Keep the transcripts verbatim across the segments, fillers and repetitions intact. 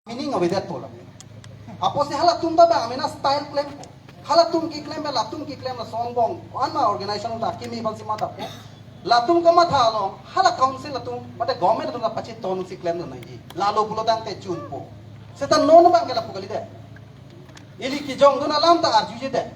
Meaning avedetpo la. Apotsi halatum ta bang amena style klempo. Halatum keklem, latum keklem lason angbong. Anma organization ta kimi bangsi mathapo. Latum kamatha along, hala council atum, mate government atum ta pachitonsi klemdun nangji. Lalo pulo tangte chunpo. Seta non abangke lapu kalidet. Ili kejongdun alam ta arjujedet.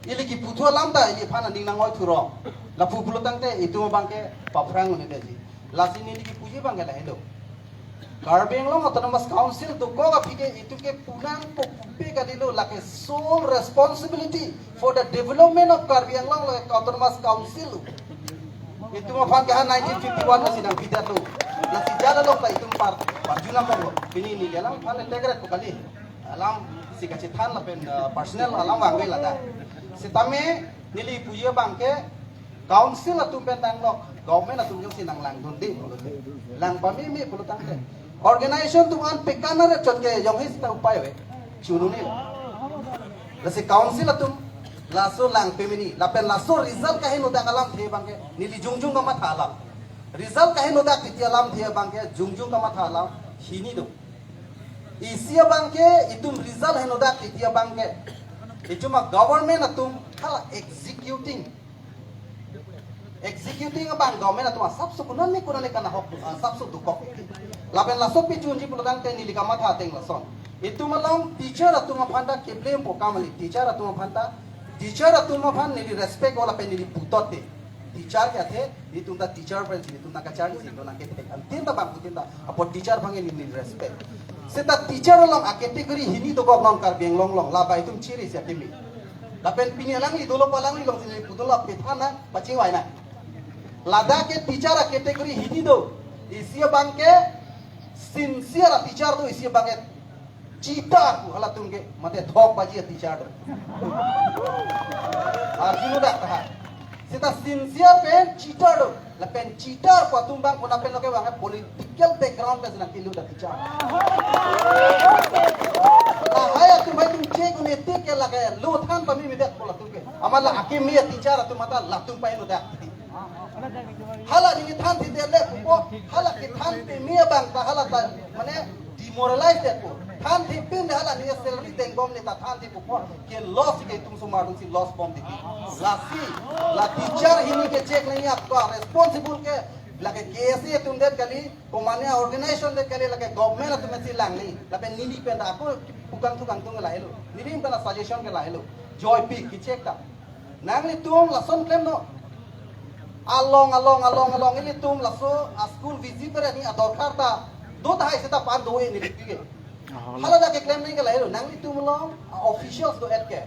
Ili keputhu alam ta ili aphan aning nang-oi thurong. Lapu pulo tangte itum abangke paphrang un-edetji. Lasi neli kepuji abangke lahelo. Karbi Anglong Autonomous Council dokok aphi ke itum ke punangpo pupe kalilo, lake sole responsibility for the development of Karbi Anglong lake Autonomous Council. Itum aphan ke ha nineteen fifty-one lo sidang pidat lo. Lasi jada lo pa itum par parjuna mong lo. Pini neli alam aphan integrate ko kali. Alam si kachethan lapen, eh, personal alam vangve ladak. Sitame neli puji abangke council atum pen tanglok, government atum jongsi nanglangdunde pulote, lang pameme pulo tangte, organization atum an pekana re chot ke jong hi sita upai ave. Chununi. Lasi council atum laso lang pemeni, lapen laso result kaheno dak alamthe abangke neli jongjong kamatha alam. Result kaheno dak titi alamthe abangke jongjong kamatha alam hini do. Isi abangke itum result heno dak titi abangke, itum a-government atum hala executing, executing abang government atum asapso kunani kunani kanahok, asapso dokok. Lapen laso pichunji pulo tangte neli kamatha ateng lason. Itum along teacher atum aphan ta keblempo, kam kali, teacher atum aphan ta, teacher atum aphan neli respect o lapen neli puthot de. Teacher ke athe, itum ta teacher pen si, itum ta kacharli si, itum ta kethek. Antin ta bangphutin ta, apot teacher abangke neli respect. Seta teacher along a-category hini dokok non Karbi Anglong along, laba itum chiri si akimi. Lapen pini alangli dolo pu alangli along si neli pu dolo, apethan na, pachingvai na. Ladak ke teacher a-category hini do. Isi abangke sincere a-teacher do, isi abangke cheater pu halatum ke, mate thokbaji a-teacher do. Arjuno dak taha. Seta sincere pen cheater do. Lapen cheater pu atum abang kona pen lo ke abang political background pen si nangkelut a-teacher. Lahai atum hai atum check un-e tik ke lake lo than pameme det pu latum ke. Amat la akimi a-teacher atum mate latum pai lo dak. Hala neli than thidetlo pupo, hala kethan peme abang ta hala ta, mane demoralize detpo. Than thipin de hala neli salary dengbom ne ta than thipo, ke loss ke itum osomar atum si loss bom titi. Lasi, la teacher hini ke check nangji, apka responsible ke lake K S A atum det kali, komane organization det kali, lake government atum si lang nangji. Lapen neli pen ta ako pukang tukang tung lahelo. Neli pen ta suggestion ke lahelo. Joypik ke check ta. Nanglitum lason klemnon. Along, along, along, along, ilitum laso a-school visit pen ni adorkar ta do tahai seta pan do-e neli pige. Hala dak keklem nangji ke lahelo, nanglitum along a-officials do-et ke.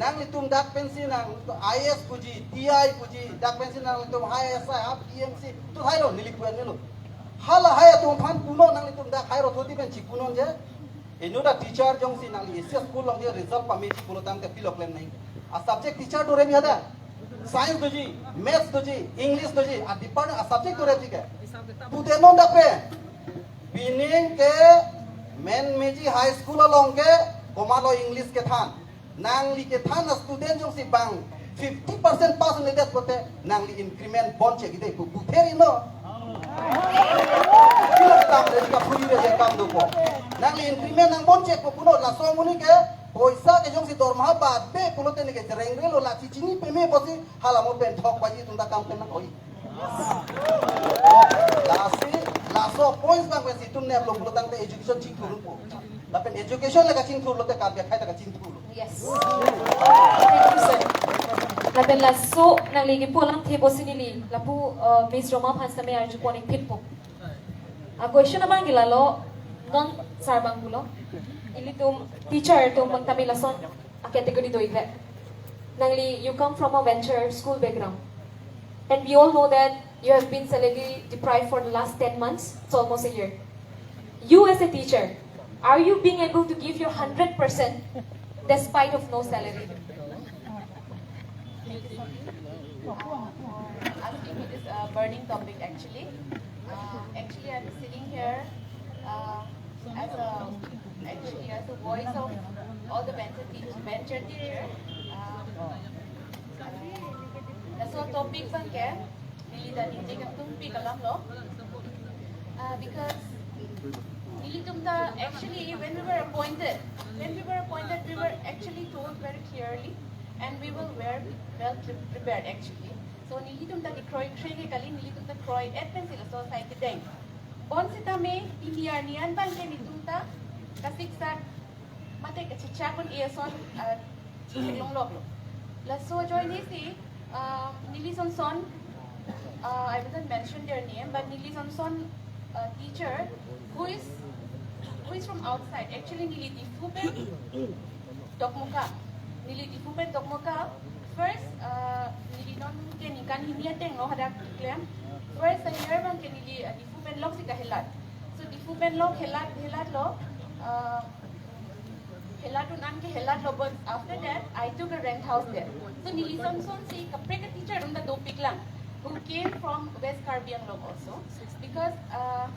Nanglitum dak pensi nang I A S puji, T I puji, dak pensi nanglitum high S I, half T M C, tu hai lo, neli pu-en melo. Hala hai atum aphan punon, nanglitum dak hai rototi pen chipunon je. Inut a-teacher jongsi nangli isi a-school along dia result pameji pulo tangte pilo klem nangji. A-subject teacher do remi ada. Science doji, maths doji, English doji, a-department a-subject do remi ke. Puthenon dak pen. Pining ke menmeji high school along ke komatlo English kethan. Nangli kethan a-student jongsi bang fifty percent pass un-edet pulote nangli increment bonche kide pu putheri no. Kila kitam de ka phuri de kam dopo. Nangli increment nang bonche pu punon, laso amonit ke poisa ke jongsi dormaha ba be pulote ne ke jereng relo, la chichini peme pusi hala mo pen thokbaji atum ta kam pen nang oi. Lasi, laso points abang pensi itum neplo pulo tangte education chingthurpo. Lapen education le kachingthurlo te Karbi akhei ta kachingthurlo. Yes. Thank you, sir. Lapen laso nangli kepu alamthe pusi neli lapu, uh, Miss Roma aphan sitame arjupon-ik phitpo. A-question abang ke lalo, non sir abang pulo. Ilitum teacher atum abang tame lason a-category do-ikre. Nangli, you come from a venture school background. And we all know that you have been salary deprived for the last ten months. It's almost a year. You as a teacher, are you being able to give your hundred percent despite of no salary? Thank you so much, uh, for asking me this, uh, burning topic, actually. Uh, actually, I'm sitting here, uh, as a, actually, as a voice of all the venture teach-, venture teacher. Uh, laso topic abang ke, neli ta ningje kangtungpik alam lo. Uh, because Nelitum ta actually, when we were appointed, when we were appointed, we were actually told very clearly, and we were well, well pre- prepared actually. So nelitum ta kekroi kroi ke kali, nelitum ta kroi-et pensi laso asai kedeng. Bonsitame pini arni an abang ke nelitum ta kasiksak mate kachechak un-e ason, uh, theklongloklo. Laso ajoine si, uh, neli son son, uh, I will not mention their name, but neli son son, uh, teacher who is, who is from outside. Actually, neli Diphu pen Dokmoka. Neli Diphu pen Dokmoka. First, uh, neli non ke ningkan hini ateng lo hadak keklem. First year abang ke neli, uh, Diphu pen lok si kahelat. So Diphu pen lok helat, helatlo. Uh, helat un-an ke helatlo, but after that, I took a rent house there. So neli son son si kaprek a teacher atum ta dopik lang, who came from West Karbi Anglong also, because, uh,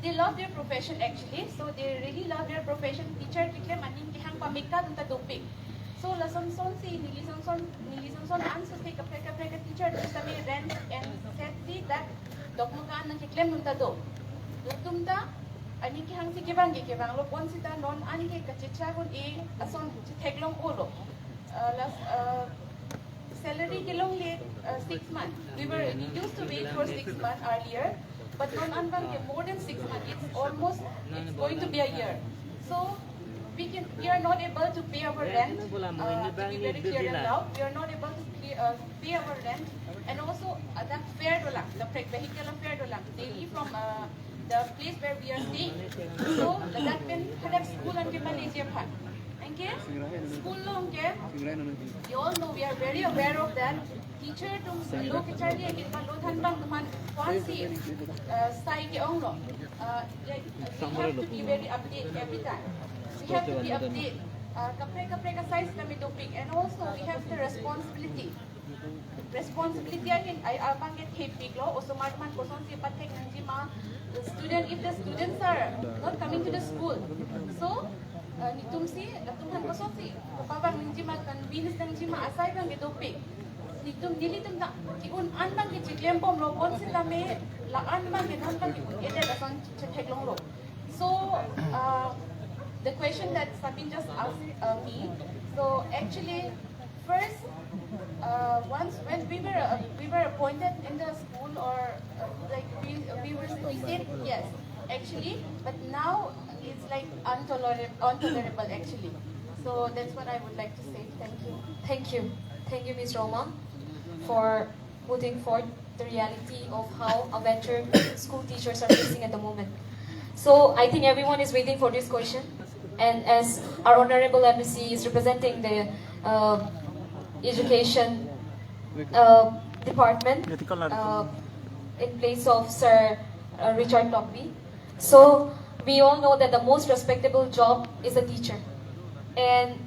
they love their profession actually. So they really love their profession. Teacher keklem aning kehang pameka atum ta dopik. So lason son si neli son son, neli son son an so ke kaprek kaprek a teacher atum tame rent and set si dak Dokmoka an nangkeklem atum ta do. Latum ta aning kehang si kevang ke kevanglo, bonsita non an ke kachechak un-e ason chetheklong-olo. Uh, last, uh, salary kelongle, uh, six months. We were, we used to wait for six months earlier, but non an abang ke more than six months. It's almost, it's going to be a year. So we can, we are not able to pay our rent. Uh, to be very clear and loud, we are not able to pay, uh, pay our rent, and also, uh, the fare dolang, the pre- vehicle fare dolang daily from, uh, the place where we are staying. So ladak pen hadak school an ke manager phan. Anke school along ke, you all know, we are very aware of that. Teacher atum lo kecharli ke pa lo than abang atum aphan ko-an si, uh, sai ke-onglo. Uh, like, we have to be very update every time. We have to be update. Uh, kaprek kaprek a sai sitame dopik, and also we have the responsibility. Responsibility akin ai abang ke thepiklo, osomar aphan koson si pathek nangjima, student, if the students are not coming to the school, so, uh, netum si latum aphan koson si pabang nangjima, convince nangjima asai abang ke dopik. Netum, nelitum ta ke-un an abang ke chiklemponlo, bonsitame la an abang ke non abang ke un-edet ason chetheklonglo. So, uh, the question that Sabin just asked, uh, me, so actually, first, uh, once when we were, uh, we were appointed in the school, or, uh, like, we, we were, we said yes, actually, but now it's like intolerable, intolerable actually. So that's what I would like to say. Thank you. Thank you. Thank you, Miss Roma, for putting forth the reality of how a venture school teachers are facing at the moment. So I think everyone is waiting for this question. And as our honorable M D C is representing the, uh, education, uh, department, uh, in place of Sir, uh, Richard Tokbi. So we all know that the most respectable job is a teacher. And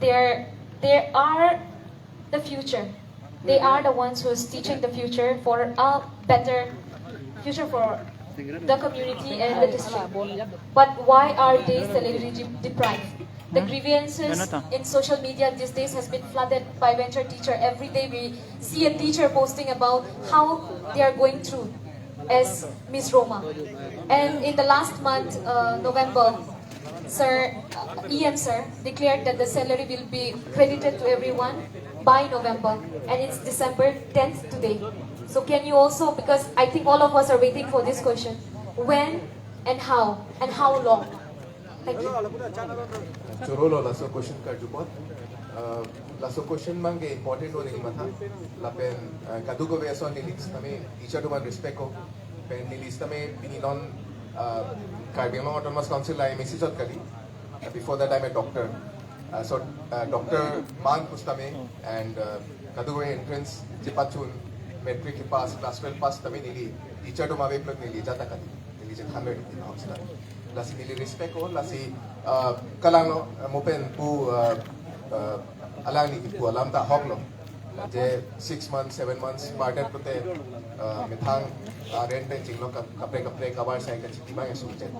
there, there are the future. They are the ones who is teaching the future for a better future for the community and the district. But why are they salary de- deprived? The grievances in social media these days has been flooded by venture teacher. Every day we see a teacher posting about how they are going through as Miss Roma. And in the last month, uh, November, Sir, uh, E M sir declared that the salary will be credited to everyone by November, and it's December tenth today. So can you also, because I think all of us are waiting for this question, when and how and how long? Thank you. Chorolo laso question karju apot. Uh, laso question abang ke important one neli matha. Lapen, uh, kadokave ason neli sitame teacher atum aphan respect ko. Pen neli sitame pini non, uh, Karbi Anglong Autonomous Council a M A C chot kali. Uh, before that, I'm a doctor. Uh, so, uh, doctor man pu sitame and, uh, kadokave entrance chepachun, matric pass, class twelve pass sitame neli teacher atum ave plot neli jata kali. Neli je than ave neli na hosla. Lasi neli respect ko, lasi, uh, kalang lo, uh, mo pen pu, uh, uh, alangli kipu alam ta ahok lo. Je six months, seven months, bardet pute, uh, methang, uh, rent pen chinglo ka- kaprek kaprek kabar sai kachiti abang ya sumjet.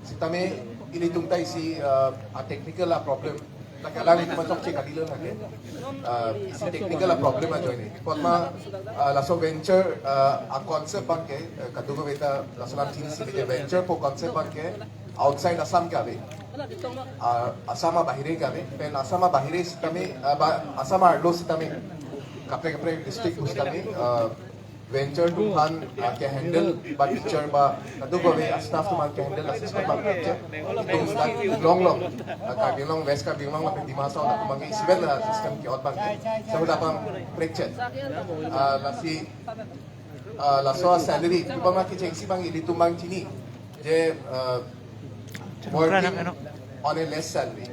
Sitame ilitum ta isi, uh, a technical a problem. Lake alangli atum achokche kalilo lake. Uh, isi technical a problem ajoine. Apot ma, uh, laso venture, uh, a concept abang ke, uh, kadokave ta laso alam chini si ke venture pu concept abang ke, Outside Assam ke ave. Ah, Assam abahire ke ave. Pen Assam abahire sitame, ah, ba, Assam arlo sitame, kaprek kaprek district pu sitame, ah, venture atum aphan, ah, ke handle ba teacher ba kadokave staff atum aphan ke handle assistant ba teacher. Itum dak longlong, ah, Karbi Anglong, West Karbi Anglong lapen Dima Hasao atum abangke isivet la system ke-ot abangke. Sabo dak abang prekchet. Ah, lasi, ah, laso salary, itum abang kechengsi abang ilitum abang chini. Je, ah, working on a less salary.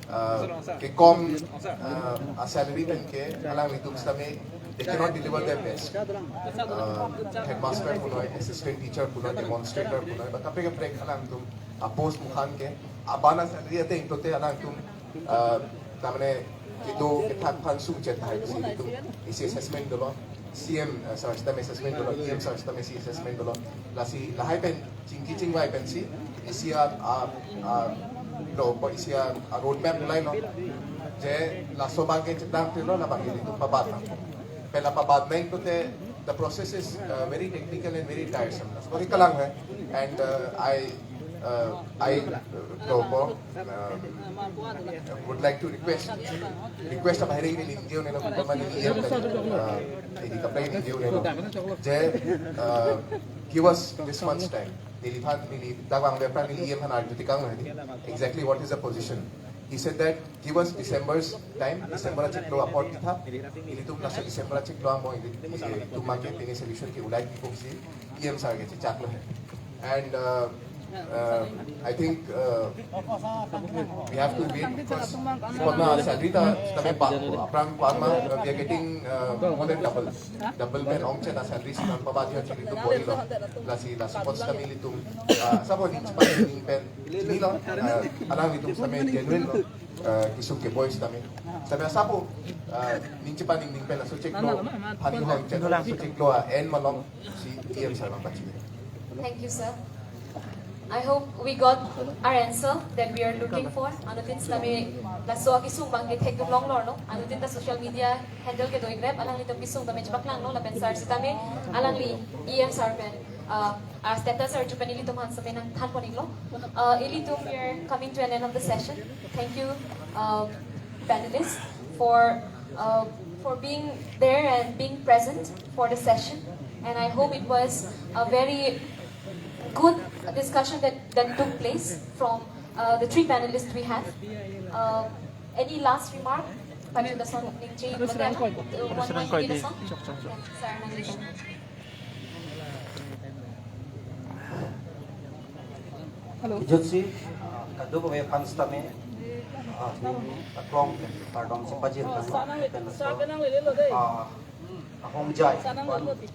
Ah, kekom, ah, a salary pen ke alanglitum sitame, they cannot deliver their best. Ah, headmaster punoi, assistant teacher punoi, demonstrator punoi, ba kaprek kaprek alangtum a post mukhan ke, abana salary ateng pulote alangtum, ah, tamane kedo kethak aphan sungchet tahai si itum isi assessment dolo, C M, ah, sir sitame assessment dolo, E M sir sitame isi assessment dolo. Lasi lahai pen chingki chingvai pensi isi a, a, a, lo, bo isi a, a road map ulai lo. Je laso abangke chedang tilo, la abangke ilitum pabat nang. Pen la pabat nang pulote, the process is, uh, very technical and very tiresome. Laso abangke kalang hai. And, uh, I, uh, I, uh, lo, bo, uh, would like to request, request abahire neli ningje un-elo, komat ma neli E M tadi, uh, neli kaprek ningje un-elo. Je, uh, give us this month's time. Neliphan, neli dak vangle aphrang neli E M aphan arju tekang lo hedi. Exactly what is the position? He said that give us December's time, December achiklo apor pitha. Ilitum laso December achiklo amo ili, ilitum abangke pini solution ke ulai pipo pusi E M sir ke chechak lo hai. And, uh, uh, I think, uh, we have to wait because ipot na salary ta sitame ba, aphrang ko-an ma, uh, we are getting, uh, more than double. Double pen ongchet a salary sitame pabat yo chiri tu bori lo. Lasi, lasi apot sitame ilitum, uh, sabo ning chepaning pen chinilo, uh, alanglitum sitame genuine lo, uh, kesung keboi sitame. Sitame sabo, uh, ning chepaning pen laso chiklo, hani hong chet laso chiklo, uh, en malom si E M sir abang pachini. Thank you, sir. I hope we got our answer that we are looking for. Anuttin sitame laso akesung abangke thekdun longlor lo. Anuttin ta social media handle kedo-ik rep, alanglitum kesung tame chepaklanglo, lapen sir sitame alangli E M sir pen, uh, a status arju pen ilitum aphan sitame nangthan pon-ik lo. Uh, ilitum, we are coming to an end of the session. Thank you, uh, panelists, for, uh, for being there and being present for the session. And I hope it was a very good discussion that, that took place from, uh, the three panelists we have. Uh, any last remark? Pajun Dason, Ningje, Madam, uh, one minute, Dason. Sir, Ningje. Hello. Kejutsi, ah, kadokave aphan sitame, ah, aklong pen kardom si pajir kang, pen laso, ah, ahongjai,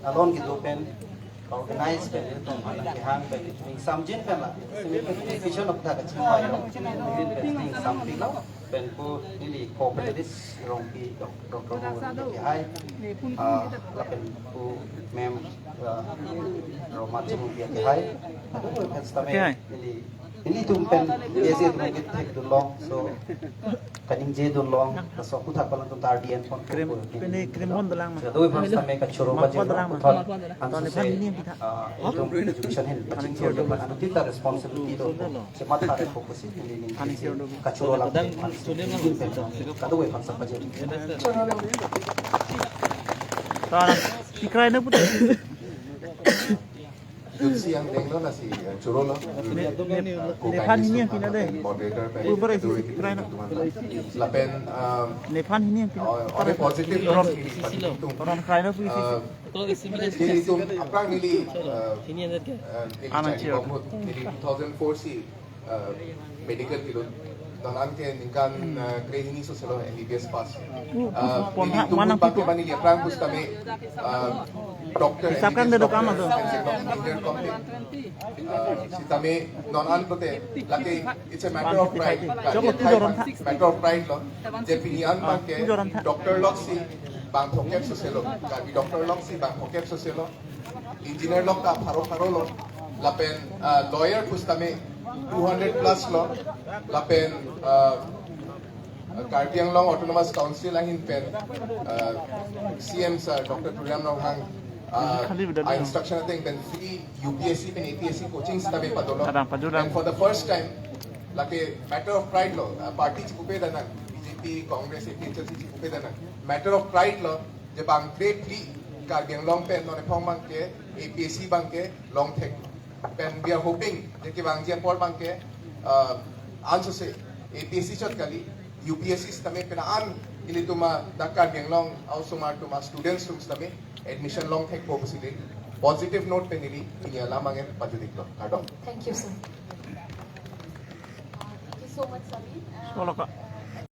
alon kedo pen, organize pen, ilitum aphan kehang pen, ning samjin pen la, simi pen vision of the kachingvai lo, pen ning sampik lo, pen pu neli co-panelist Rongpi, Dok-, Doctor Rongpi Kehai, ah, lapen pu ma'am, ah, Roma Chimungpi Kehai, pen sitame, Kehai, neli, nelitum pen, isi atum ke thekdun long, so, kaningje dun long, laso aphuthak alanglitum ta ardi en pon, krim, pu, pini krim pon dolang ma. Kadokave aphan sitame kachoro, mak pajir pon dolang ma. Puthot, tone ansi phan se, hini kita, ah, ilitum education ahin pachingthur atum aphan anuttin ta responsibility do. Semat hari fokus ini, ini, ini kachoro lang, kadokave aphan sapa jadi. Tara, tikrai na putar. Jumsi yang denglo nasi, eh, choro lo. Ne, ne, eh, nephan hini yang pina dei. Moderator pen. Uber itu tikrai na. Lapen, um, nephan hini yang pina. Oh, on a positive note, ron, ron krai na puisi. Uh, nelitum aphrang neli, uh, uh, neli, aman chari chiro. Neli two thousand four si, uh, medical pilot. Non an ke ningkan, uh, krehini soselo M B B S pass. Uh, pon neli ha, tumut manang bangke pipo. Mani neli aphrang pusitame, uh, doctor, hisap kan M B B S dado doctor, kama do. Engineer kong ke. Uh, sitame non an pulote, lake, it's a matter of pride. Joko tu joron tha. Matter of pride lo. Je pini an bangke, tu joron tha. Doctor loksi bang phokep soselo. Karbi doctor loksi bang phokep soselo. Engineer lok ta pharo pharo lo. Lapen, ah, lawyer pusitame two hundred plus lo. Lapen, ah, Karbi Anglong Autonomous Council ahin pen, ah, C M sir, Doctor Tuliram Ronghang, Khali beda a dong. Instruction ateng pensi U P S C pen A P S C coaching sitame padolo. Kadang pajudang. And for the first time, lake matter of pride lo, uh, party chipupe danang, B J P, Congress, A P H L C chipupe danang. Matter of pride lo, je bang grade three, Karbi Anglong pen non ephong bangke, A P S C bangke, long thek. Pen we are hoping, je kevangji apor bangke, uh, ansose, A P S C chot kali, U P S C sitame pen an, ilitum a, dak Karbi Anglong, a-osomar atum a students atum sitame, admission long thekpo pusi le, positive note pen ili, pini alam angen pajudiklo. Kardom. Thank you, sir. Uh, thank you so much, Sabi. Uh, Solo ka.